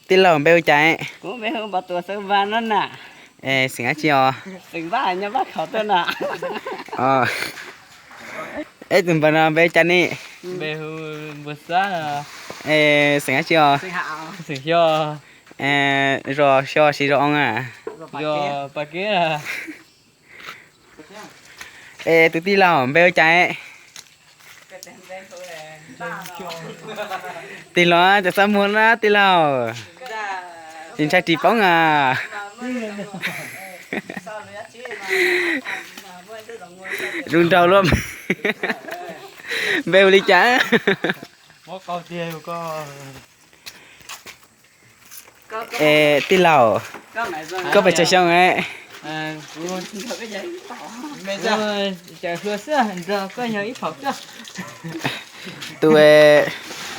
Tij laug npe hu cas? Kuv npe hu Npau Tuam xeem Vaj no na. Es xeem dab tsi os? Xeem Vaj nyob Vaj Khaum tuaj na. Es tus npawg no npe hu cas ne? Npe hu Npua Xab. Es xeem dab tsi os? Xeem Xyooj. Zos Xyooj siv zos oo a? Zos Pas Kev. Es tus tij laug npe hu cas? Tig los cov xab muag na tij laug. Tsis ntshai ris poob a. Zoo nraug luaj. Npe hu li cas? Es tij laug, koj pes tsawg xyoo? Tus,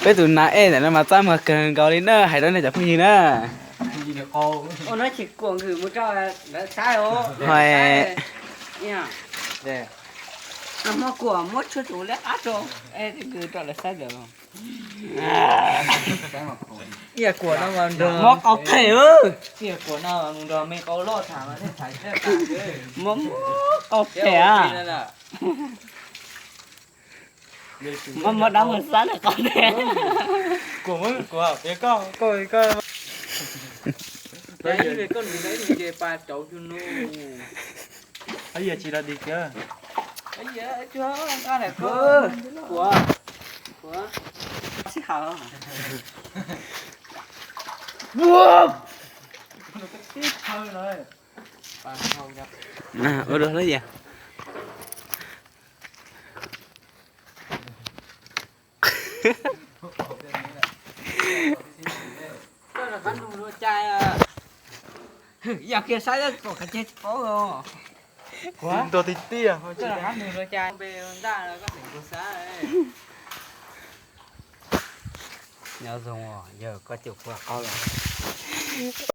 peb tus nas ej ntawm no mas txaj muag kawg nkaus li na, hais rau nej cov phooj ywg na. Ua no tsis kuam nkws mus rau lawv saib os. Hais, hmo kuam muab tshuaj tsum liab qab rau, nkws rau lawv saib ntawd. Ib yam kuam no mas nrog, mob qau them, ib yam kuam no mus nrog me qau loj tham mas thiaj tham txawj tas. Mob qau them a. Mob mob dab mus xab lawm qau them. Kuam, kuam, koj, koj, koj nws ces pas cauv cu nu. Yog tsis los dim kiag. Kuam, kuam, sib haum. Ua dua lawm yom. Koj rov qab nug dua cas? Yog kiag saib pom qhov ceg tsis paub os. Nrog tiag tiag. Koj rov qab nug dua cas? Npe ntaj koj xeem Npau Xab. Nyob zoo, yog koj caum kuv qaub los.